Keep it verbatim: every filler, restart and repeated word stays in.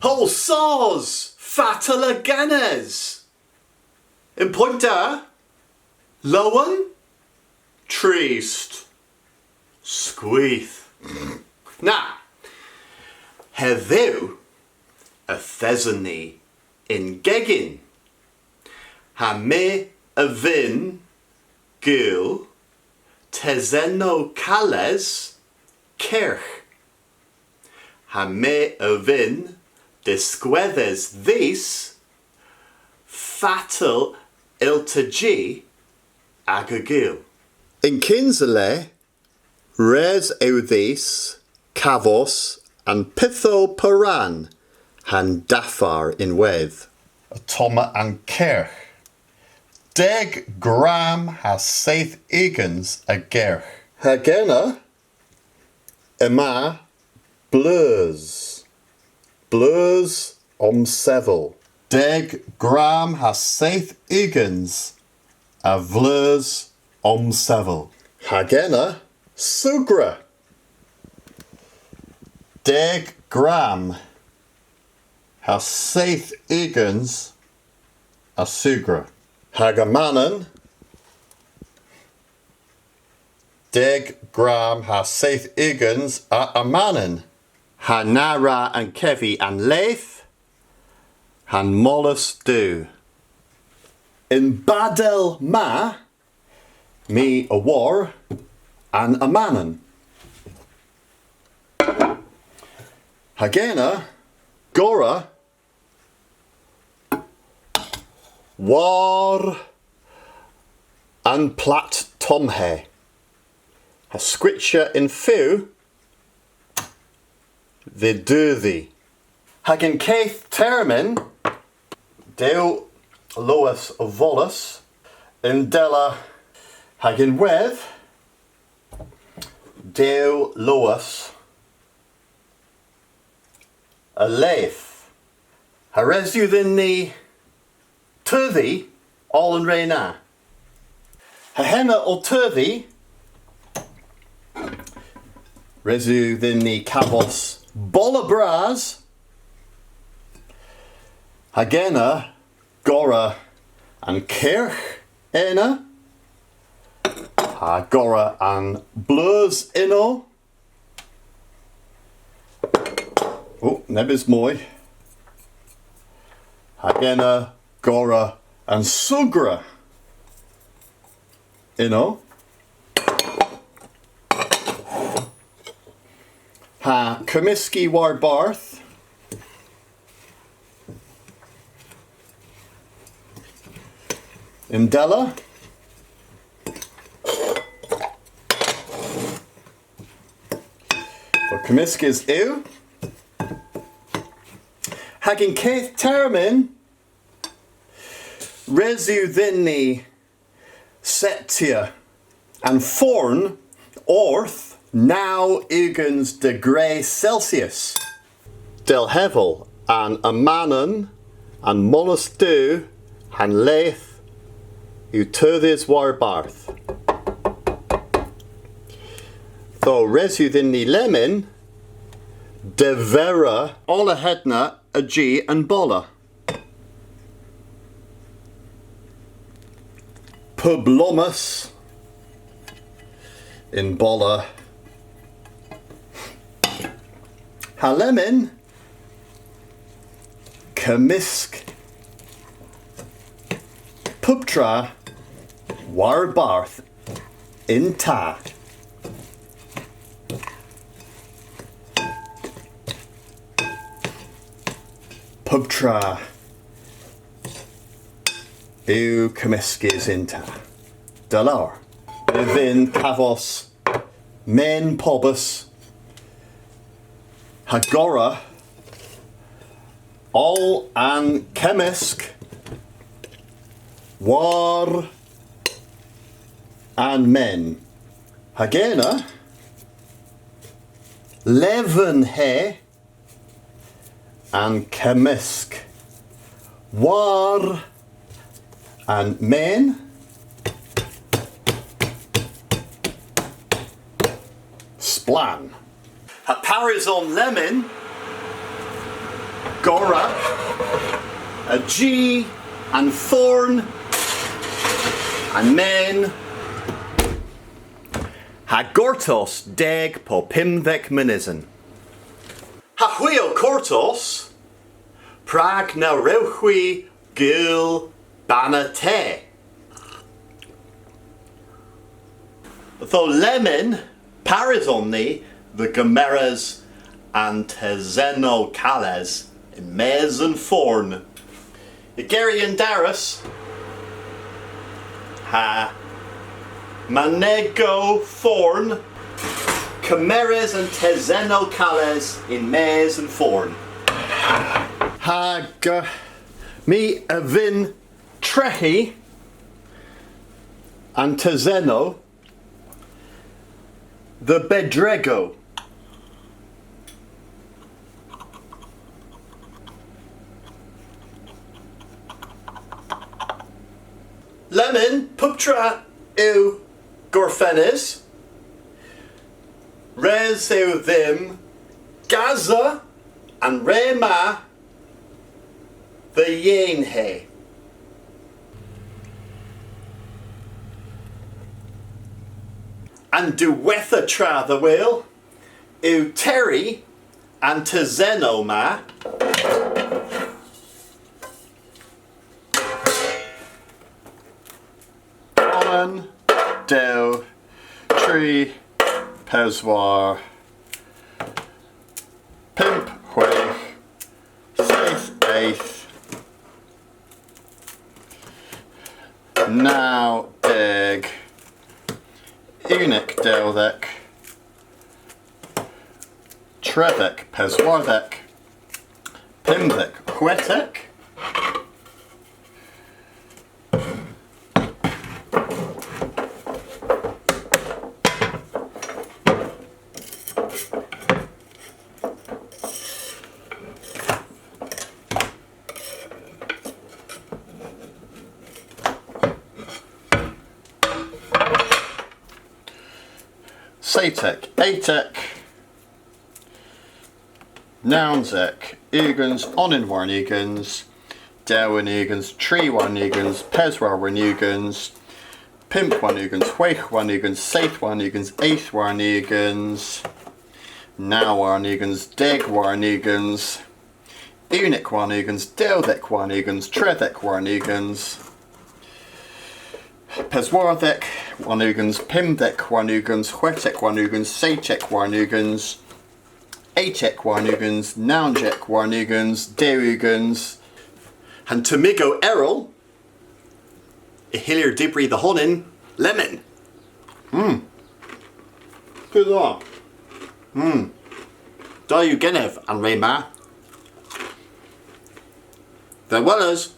Ow sos! Fatel a genes! Yn poynt da? Lowen? Trist. Skwith. Na. Hedhyw yth eson ni yn gegin. Ha my a vynn gul tesennow kales kergh. Ha my a vynn diskwedhes dhis fatel yllta jy aga gul. Yn kynsa le, res yw dhis kavos an pythow poran ha'n daffar ynwedh. Ottomma an kergh. Deg gram ha seyth ugens a gergh. Hag ena, yma bleus. Bleus omsevel. Deg gram ha seyth ugens a vleus omsevel. Hag ena, sugra. Deg gram ha seyth ugens a sugra. Hag amanyn, deg gram ha seyth ugens a amanyn. Ha na wra ankevi an leth ha'n moles du. Y'n badel ma, my a wor an amanyn. Hag ena, gorra war an plat tomhe. Ha skwychya yn few dhe dheudhi. Hag y'n keth termyn, dew loas a voles, yndella hag ynwedh, dew loas a leth. Ha res yw dhyn ni teudhi oll an re na. Ha henna ow teudhi, res yw dhyn ni kavos bolla bras, hag ena gorra an kergh ena, ha gorra an bleus ynno. O, nebes moy. Hag ena gorra an sugra ynno. Ha kemyski warbarth. Yndella. Wel, kemyskys yw. Hag y'n keth termyn, res yw dhyn ni settya an forn orth naw ugens degre Celsius. Dell hevel, an amanyn, an moles du, ha'n leth yw teudhys warbarth. Ytho res yw dhyn ni lemmyn devera oll a henna a-ji an bolla. Pub lomas yn bolla. Ha lemmyn kemysk puptra warbarth yn ta. Puptra yw kemyskys yn ta. Da lowr. Ev a vynn kavos men pobas ha gorra oll an kemmysk war an men. Hag ena, levenhe an kemmysk war an men. Splann. Ha parys on lemmyn, gorra, a-ji an forn, an men, ha gortos deg po pymthek mynysen. Ha hwi ow kortos, prag na wrewgh hwi gul banna te? Ytho lemmyn, parys on ni dhe gemeres an tesennow kales yn-mes an forn. Igeri an daras ha manegow forn, kemeres an tesennow kales yn-mes an forn. Hag, uh, my a vynn treghi an tesennow dhe bedregow. Lemmyn, puptra yw gorfennys. Res yw dhymm gasa an re ma dhe yeynhe. An diwettha tra dhe wul yw terri an tesennow ma. Onan, dew, tri, peswar, pymp, hwegh, seyth, eth, naw, deg, unnek, dewdhek, tredhek, peswardhek, pymthek, hwetek. Seytek, etek, nownsek, ugens, onan warn ugens, dew warn ugens, tri warn ugens, peswar warn ugens, pymp warn ugens, hwegh warn ugens, seyth warn ugens, eth warn ugens, naw warn ugens, deg warn ugens, unnek warn ugens, dewdhek warn ugens, tredhek warn ugens, peswardhek warn ugens, pymthek warn ugens, hwetek warn ugens, seytek warn ugens, etek warn ugens, nownsek warn ugens, dew ugens. Ha'n temmigow erel y hyllir dybri dha honan lemmyn. Mm. Pur dha. Mm. Da yw genev an re ma. Dha weles.